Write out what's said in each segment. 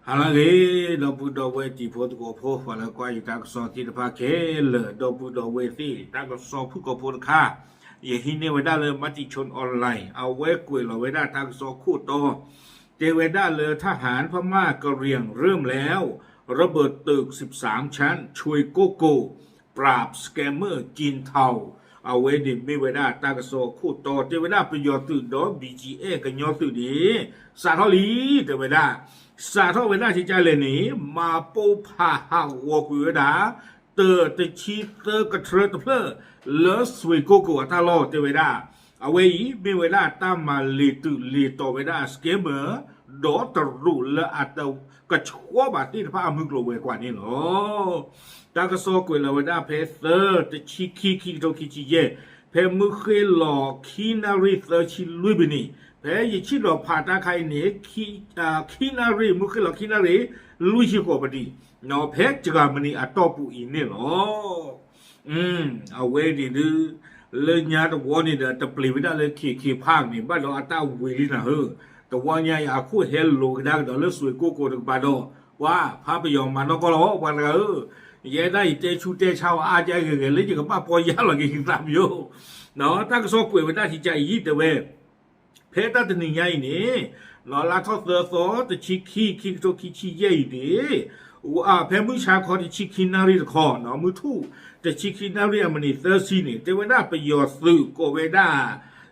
ဟါလၢအဂ့ၤ ဒီပုၢ်ဒီဝဲၢ်တံၤဖိသကိးဖိ ပှၤလၢကွၢ်ယတၢ်ကစီၣ်သ့ၣ်တဖၣ်ခဲလၢာ် ဒီပုၢ်ဒီဝဲၢ်သ့ၣ် တၢ်ကစီၣ်ဖုၣ်ကိာ်ဖိတခါ ယဟံးန့ၢ်ဝဲဒၣ်လၢ Matichon Online အဝဲကွဲးလီၤဝဲဒၣ်တၢ်ကစီၣ်ခိၣ်တီ တဲဝဲဒၣ်လၢ ทหารพม่ากะเหรี่ยงเริ่มแล้ว ระเบิดตึกสิบสามชั้น ฉวยโกโก้ ปราบสแกมเมอร์จีนเทา အဝဲန့ၣ်မ့ၢ်ဝဲဒၣ်တၢ်ကစီၣ်ခိၣ်တီ တဲဝဲဒၣ်ပယီၤသုးဒီး ဘံၣ်ကၠံအဲၣ် ကညီသုးန့ၣ် စးထီၣ်လံ တဲဝဲဒၣ် စးထီၣ်ဝဲဒၣ်ကကလဲၣ်န့ၣ် မၤပိၢ်ဖးဟးဂီၤကွံာ်ဝဲဒၣ် တၢးတဆံသၢကထြၢတဖျၢၣ် လၢစွ့ၣ်ကိၢ်ကိၢ်အတၢ်လီၢ်တဲဝဲဒၣ် အဝဲအံၤမ့ၢ်ဝဲဒၣ်တၢ်မၤလ့ၤတုၤလ့ၤတီၤဝဲဒၣ် scammer ဒီးတရူးလၢအတကဆှီဘၣ်သ့ၣ်တဖၣ်အမုၢ်ကျိၤဝဲၤကွာ်န့ၣ်လီၤ. တၢ်ကစီၣ်ကွဲးလီၤဝဲဒၣ်ဖဲသၢ တဆံခံ ခံကထိခံဆံယဲၢ် ဖဲမုၢ်ဃ့ၢ်လီၤခံနၣ်ရံၣ်သၢဆံလွံၢ်မံးနံး ဖဲယဆံၣ်ဒီးဖးတၢ်ခါအံၤန့ၣ် ခံ ခံနၣ်ရံၣ်မုၢ်ဃ့ၢ်လီၤခံနၣ်ရံၣ်လွံၢ်ဆံဃိးမံးနံး ဖဲကမၤမနံၤအတီၢ်ပူၤအံၤန့ၣ်လီၤ. အဝဲန့ၣ်ဒုး လၢညါတဝီန့ၣ်ဒီး တပျံၤဝဲဒၣ်လၢ ခ့ၣ်ခ့ၣ်ဖးန့ၣ် ဘၣ်ဒီးအတၢ်ဝံၤလံနၤဧၢ, တဝီညါအံၤအခိၣ်ဟဲလိာ်ကဒါကဒီးလၢစွ့ၣ်ကိၢ်ကိၢ်တကပၤဒီး ပှၤဖးပယီၤမၤနီၢ်ကီၢ်လီၤ ပှၤတဂၤဧၢ, ယဲဒၣ်ယတဲဆူတဲဆါအီၤအါကဲဂဲၤဂဲၤလၢယကဘၣ်ပီယါလီၤက့ၤယသးပယိၣ်, တၢ်ကစီၣ်ကွဲးဝဲဒၣ်စံးကါအံၤတဲဝဲ ဖဲတၢ်တနံၤညါအံၤန့ၣ် လါထီၣ်သၢသီ တဆံခံ ခံကထိခံဆံယဲၢ်အံၤန့ၣ် ဖဲမုၢ်ဆါခီတဆံခံနၣ်ရံၣ်တခီ မုၢ်ထူၣ်တဆံခံနၣ်ရံၣ်အမံးနံးသၢဆံန့ၣ် တဲဝဲဒၣ်ပယီၤသုးကိးဝဲဒၣ်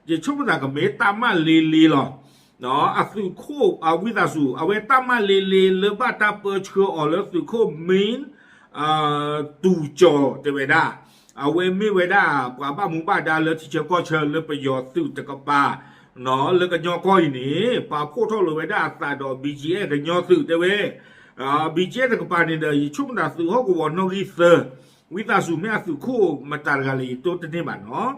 ယဆိကမိၣ်သးကမ့ၢ်တၢ်မၣ်လ့လ့လီၤ. အသုးခိၣ်အဝံသးစူၤ အဝဲတၢ်မၣ်လ့လ့လၢဘၣ်တၢ်ပၢဆှၢအီၤလၢသုးခိၣ်မ့ၢ် တူၢ်ကၠီၤတဲဝဲဒၣ် အဝဲမ့ၢ်ဝဲဒၣ်ပှၤဘၣ်မူဘၣ်ဒါလၢထံဆၢကီၢ်ဆၢလၢပယီၤသုးတကပၤ လၢကညီကီၢ်အံၤန့ၣ် ပာ်ဖှိၣ်ထီၣ်လိာ်ဝဲဒၣ်အသးဒီး ဘံၣ်ကၠံအဲၣ် ကညီသုးတဲဝဲ ဘံၣ်ကၠံအဲၣ် တကပၤန့ၣ်ဒီး ယဆိကမိၣ်သးသုးဟီၣ်ကဝီၤနီၣ်ဂံၢ်သၢ ဝံသးစူၤမ့ၢ်အသုးခိၣ်မတၤတဂၤလဲၣ် ယတိၢ်တန့ၢ်ဘၣ်နီၤ,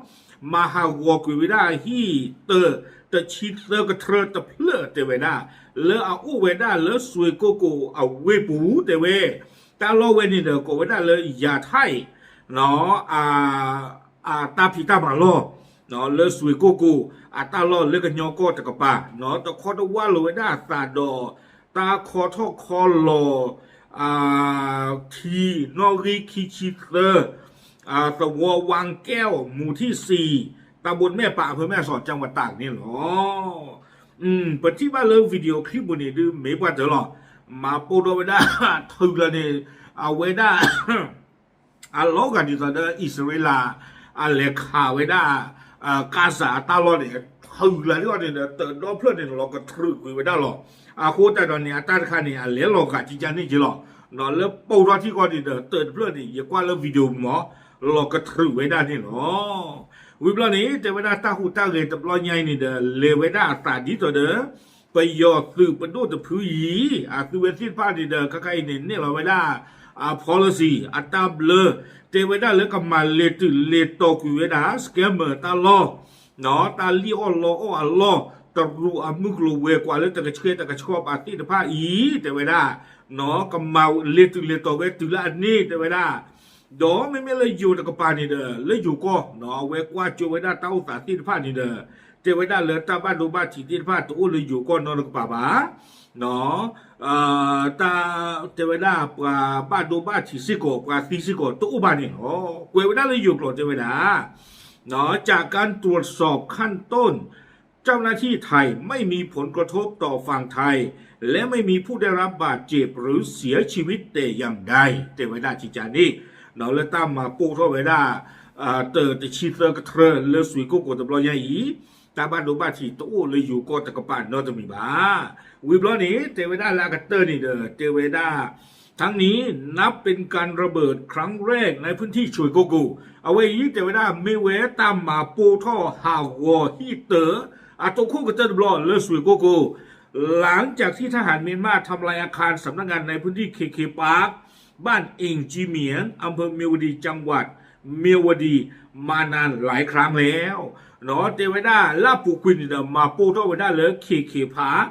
မၤဟးဂီၤကွံာ်ဝဲဒၣ်ဟံၣ်တၢ တဆံသၢကထြၢတဖျၢၣ်တဲဝဲဒၣ် လၢအအိၣ်ဝဲဒၣ်လၢစွ့ၣ်ကိၢ်ကိၢ်အဝ့ၢ်ပူၤတဲဝဲ, တၢ်လီၢ်ဝဲန့ၣ်ဒီး ကိးဝဲဒၣ်လၢယၤထၢၣ် အတၢ်ဖံးတၢ်မၤလီၢ် လၢစွ့ၣ်ကိၢ်ကိၢ် အတၢ်လီၢ်လၢကညီကီၢ်တကပၤ တခီတဝၢ်လိာ်ဝဲဒၣ်အသးဒီး တၢ်ခီထီၣ်ခီလီၤ ထံနီၣ်ဂံၢ်ခံဆံသၢ သဝီဝၣ်ကဲၣ် မူၤထံၣ်စံၤ တၢ်ဘိမဲၣ်ပာ်အဖၢမဲၣ်အစီၤ ကၠၢ်ဝတၢ်န့ၣ်လီၤ. ပထံၣ်ဘၣ်လၢ video clip ပူၤန့ၣ်ဒုး မ့ၢ်ပှၤတၢၢ်လီၤ. မၤပိၢ်ထီၣ်ဝဲဒၣ် ထုးလီၤန့ၣ် အဝဲဒၣ် အလီၤဂာ်ဒ်သိးဒီး အံၣ်စရ့လး အလဲၤခးဝဲဒၣ် ကါစၢ်အတၢ်လီၢ်န့ၣ် ထုးလီၤဒ်အံၤန့ၣ်ဒီး တၢ်ဒီဖျၢၣ်န့ၣ် လီၤကတြူာ်ကွံာ်ဝဲဒၣ်လီၤ. အဃိသတးဒီးန့ၣ် အတၢ်တခါန့ၣ် အလဲၤလီၤဂာ်ကကန့ၣ်က့လီၤ. လၢပိၢ်ထီၣ်ထံကီၢ်န့ၣ်ဒီး တၢ်တဖျၢၣ်န့ၣ် ယကွၢ်လၢ video မး လီၤကတြူာ်ဝဲဒၣ်န့ၣ်လီၤ. ဝံၤဘျီန့ၣ် တဲဝဲဒၣ်တၢ်ဟူးတၢ်ဂဲၤတဘျီညါအံၤန့ၣ်ဒီး လဲၤဝဲဒၣ်အသးဒ်သိးဒီး ပယီၤသုးပဒိၣ်တဖုအံၤ အသုဝဲသ့ၣ်တဖၣ်န့ၣ်ဒီး ခဲခါအံၤန့ၣ် နဲၣ်လီၤဝဲဒၣ် အ policy အတၢ်ဘျၢ တဲဝဲဒၣ်လၢကမၤလ့ၤတုၤလ့ၤတီၤကွံာ်ဝဲဒၣ် scammer တၢ်လီၢ် တၢ်လံၣ်အီၣ်လီအီၣ်အလီၢ် တရူးအမုၢ်ကျိၤဝဲၤကွာ်လၢတကဆှဲတကဆှီဘၣ်သ့ၣ်တဖၣ်အံၤ တဲဝဲဒၣ် ကမၤလ့ၤတုၤလ့ၤတီၤဝဲတုၤလၢအန့ၢ် တဲဝဲဒၣ် ဒီးမ့မ့ၢ်လၢယိၤတကပၤန့ၣ်ဒီး လၢယိၤကီၢ် အဝဲကွၢ်ကၠိဝဲဒၣ်တၢ်အိၣ်သးသ့ၣ်တဖၣ်န့ၣ်ဒီး တဲဝဲဒၣ်လၢတၢ်ဘၣ်ဒိဘၣ်ထံးသ့ၣ်တဖၣ်တအိၣ်လၢယိၤကီၢ်နီတကပၤဘၣ် တၢ်တဲဝဲဒၣ်ပှၤဘၣ်ဒိဘၣ်ထံးစ့ၢ်ကီး ပှၤသံစ့ၢ်ကီးတအိၣ်ဘၣ်န့ၣ်လီၤ. ကွဲးဝဲဒၣ်လၢယိၤကျိာ်တဲဝဲဒၣ် จากการตรวจสอบขั้นต้น เจ้าหน้าที่ไทยไม่มีผลกระทบต่อฝั่งไทย และไม่มีผู้ได้รับบาดเจ็บหรือเสียชีวิตแต่อย่างใด တဲဝဲဒၣ်ကကန့ၣ် လၢတၢ်မၤပိၢ်ထီၣ်ဝဲဒၣ် တၢ်တဆံသၢကထြၢလၢစွ့ၣ်ကိၢ်ကိၢ်တဘျီညါအံၤ တၢ်ဘၣ်ဒိဘၣ်ထံးတအိၣ်လၢယိၤကီၢ်တကပၤနီတမံၤဘၣ်. ဝံၤဘျီန့ၣ် တဲဝဲဒၣ်လၢအကတၢၢ်န့ၣ်ဒီး တဲဝဲဒၣ် ทั้งนี้นับเป็นการระเบิดครั้งแรกในพื้นที่ စွ့ၣ်ကိၢ်ကိၢ် အဝဲအံၤတဲဝဲဒၣ် မ့ၢ်ဝဲတၢ်မၤပိၢ်ထီၣ်ဟးဂီၤဟံၣ်တၢ အတိခိၣ်ကတၢၢ်တဘျီလၢစွ့ၣ်ကိၢ်ကိၢ် หลังจากที่ทหารเมียนมาทำลายอาคารสำนักงานในพื้นที่ เคเค Park บ้านเอ่งจีเหมียง อำเภอเมียวดี จังหวัดเมียวดี มานานหลายครั้งแล้ว တဲဝဲဒၣ် လၢအပူၤကွံာ်န့ၣ်ဒီး မၤပိၢ်ထီၣ်ဝဲဒၣ်လၢ ခေတ်ခေတ် Park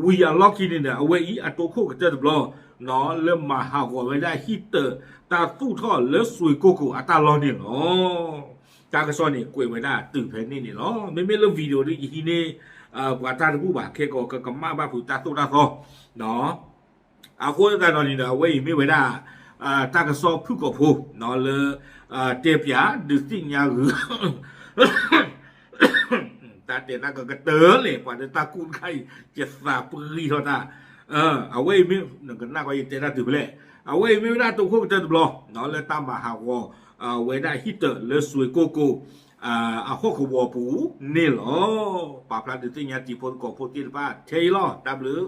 ဝံၤအလီၢ်ခံန့ၣ်ဒီး အဝဲအံၤအတိခိၣ်ကတၢၢ်တဘျီ လၢမၤဟးဂီၤဝဲဒၣ်ဟံၣ်တၢ တၢ်သူၣ်ထီၣ်လၢစွ့ၣ်ကိၢ်ကိၢ်အတၢ်လီၢ်န့ၣ်လီၤ. တၢ်ကစီၣ်န့ၣ် ကွဲးဝဲဒၣ်တုၤဖဲန့ၣ်န့ၣ်လီၤ. မ့မ့ၢ်လၢ video ဒ်ယဟံးန့ၢ် ပှၤတၢ်တဘူၣ်ဘၣ် ခဲကိာ်ကကမၣ်ဘၣ်ဖုးတၢ်သိၣ်တၢ်သီ အဃိသတးဒီးန့ၣ်ဒီး အဝဲအံၤမ့ၢ်ဝဲဒၣ် တၢ်ကစီၣ်ဖုၣ်ကိာ်ဖိ လၢ တဲပၠးဒုးသ့ၣ်ညါဂုာ် တၢ်တဲတၢ်ကကတၢၢ်လဲၣ် ပှၤလၢတၢ်ကူၣ်တခါအံၤ ယသးပဂံၢ်ထီၣ်တၢ်, အဝဲအံၤမ့ၢ် နကနၣ်ကီယတဲတၢ်တုၤဖဲလဲၣ်, အဝဲအံၤမ့ၢ်ဝဲဒၣ်တိခိၣ်ကတၢၢ်တဘျီ လၢတၢ်မၤဟးဂီၤ ဝဲဒၣ်ဟံၣ်တၢးလၢစွ့ကိၢ်ကိၢ် အဟီၣ်ကဝီၤပူၤန့ၣ်လီၤ. ပာ်ဖျါဒုးသ့ၣ်ညါတံၤဖိသကိးဖိသ့ၣ်တဖၣ်ထဲအံၤလီၤ. တၢ်ဘျုး